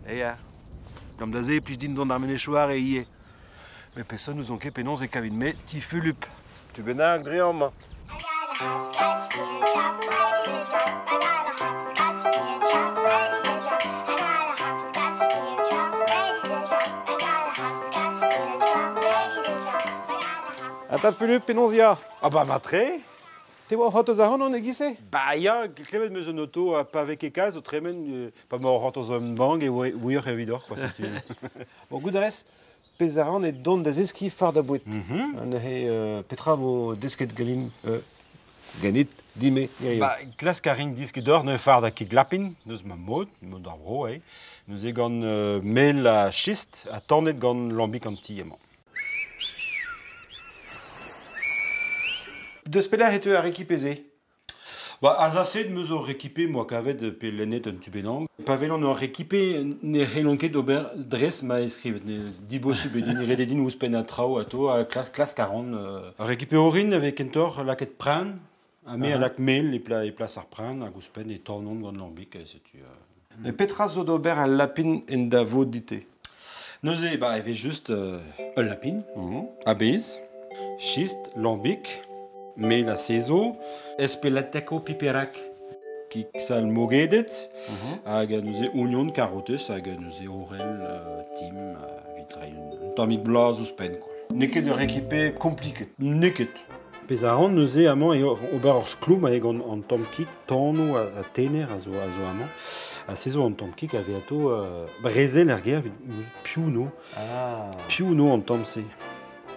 Ya. Gant da se e plij din dont d'ar menezioù e ivez. Met peseurt n'ouzon ket penaos e kavin-me ti Fulup. Tu bennak dre amañ. Ata Fulup, penaos ya? Ah bah matre. Te oa c'hortoz ac'hanon e-giz-se? Ba ya, klevet 'm eus un oto ha pa vez ket kalz o tremen, pa 'ma o c'hortoz un bank e oa muioc'h evidoc'h, quoi, setu. Bon, goût a rez, pezh a ran eo dont da zeskiñ fardañ boued. Neuze, petra vo desket ganin ganit, dime, hiziv? Ba, klask a rin deskiñ deoc'h neuze fardañ kig lapin, neus ma mod, mod ar vro, eo. Neuze gant mel ha chistr ha tanet gant lambig an ti emañ. Deus pelec'h e teu ar rekipe-se? Ba, azaset 'm eus ur rekipe 'm boa kavet pe lennet un tu bennak. Pa welan ur rekipe ne c'hellont ket ober dres ma eo skrivet. Dibosubl eo din, ret eo din ouzhpennañ traoù atao ha klask, klask a ran. Ar rekipe orin a vez kentoc'h lakaet prenn ha me a lak mel e plas ar prenn hag ouzhpenn e tornont gant lambig setu. Mais petra zo d'ober al lapin en da vod dit-te? Neuze, ba, e vez just ul lapin, a-bezh, chistr, lambig, mel ha sezo, espelateko piperak, kig sall mogedet, hag neuze ognon, karotez, hag neuze orel, tim, evit reiñ un tammig blaz ouzhpenn, quoi. N'eo ket ur rekipe kompliket. N'eo ket. Pezh a ran neuze amañ eo ober ur skloum hag an tamm kig tano ha tener a zo amañ. Ha se zo an tamm kig a vez atao brezel er gêr evit gouzout piv no. Piv no an tamm-se.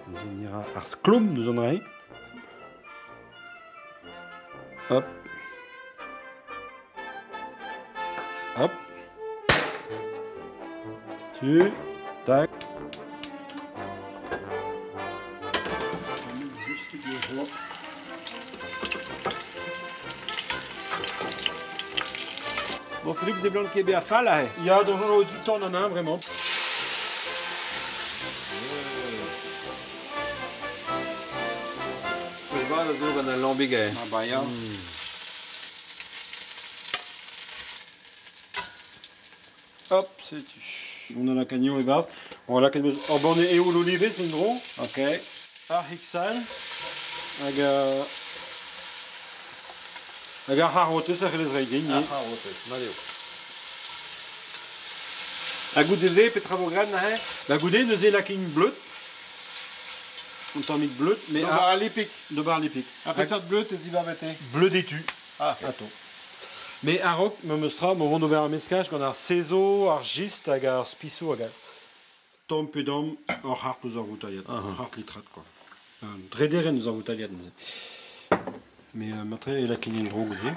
Neuze ni ra ar skloum deus an dra-se. Hop. Hop. Tu. Tac. Bon, Philippe, c'est blanc ket bezañ fall aze. Ya, donjon du temps en un, vraiment. Eus vat a zo gant al lambig aze. Ah bah ya. Hop, setu. On a la cagnon e-barzh. On va lakaat ur banne eoul olivez en-dro. Ok. Ar c'hig-sall hag hag ar c'harotez a c'hellez reiñ din. Ar c'harotez, mat eo. Ha goude-se, petra vo graet neuze? Da goude, neuze lakain bleud. Un tammig bleud. Mais d'ober al lipig. D'ober al lipig. Ha peseurt bleud ez dibabet-te? Bleud etu. Ah, Atao. Mais a-raok, memes tra, mo vont ober ar meskaj gant ar sezo, ar jist hag ar spisoù hag all. Tamm pe damm, ur c'hart eus ar voutailhad. Ur c'hart litrad, quoi. Un drederenn eus ar voutailhad neuze. Mais matre e lakain en-dro goude.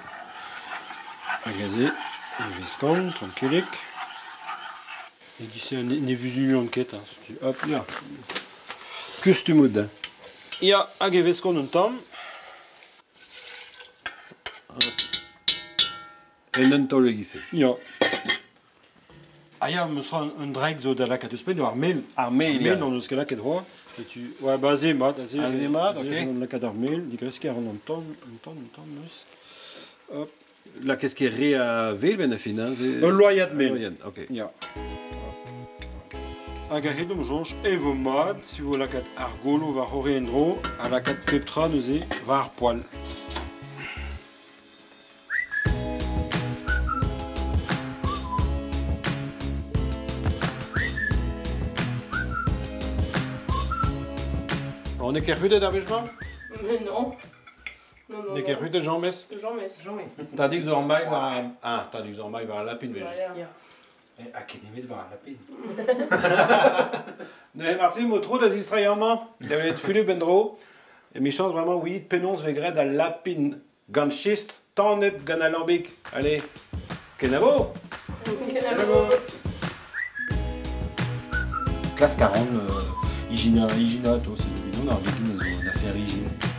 Hag aze, e veskan, trankilik. E-giz-se ne vuzulian ket, hein, setu. Hop, ya. Kustum out. Ya, hag e veskont un tamm. En un taol e-giz-se. Ya. Ah ya, meus ra un draig zo da lakaat ouzhpenn, ar mel. Ar mel, Ar mel n'hon eus ket lakaet c'hoazh. Setu, ouais, bah aze mat, aze, Aze mat, aze ok. on lakaat ar mel, digreskiñ a ran an tamm, un tamm, un tamm neus. Hop. Lakez ket re a vel benn ar fin, hein? Ul loaiad mel. Loaiad, ok. Ya. Hag a-hed omp soñj e vo mat si vo lakaat ar golo war c'horre en-dro ha lakaat pep tra neuze war ar poal. On est ket rudet ar wech-mañ? Mais non. Non, non, N'eo ket non. rudet james? James. James. T'as dit que zo ar mailh war... Ah, t'as dit que zo ar mailh war al lapin, Bah, just. ya. Ha ket nemet war al lapin. Neuze marteze mo tro da zistreiñ amañ, da welet Fulup en-dro. Emichañs bremañ ouiit penaos vez graet al lapin gant chistr tanet gant al lambig. Allez, kenavo! Kenavo! Klask a ran ijinañ, ijinañ atao, c'est évident, ar gegin a zo un afer ijin.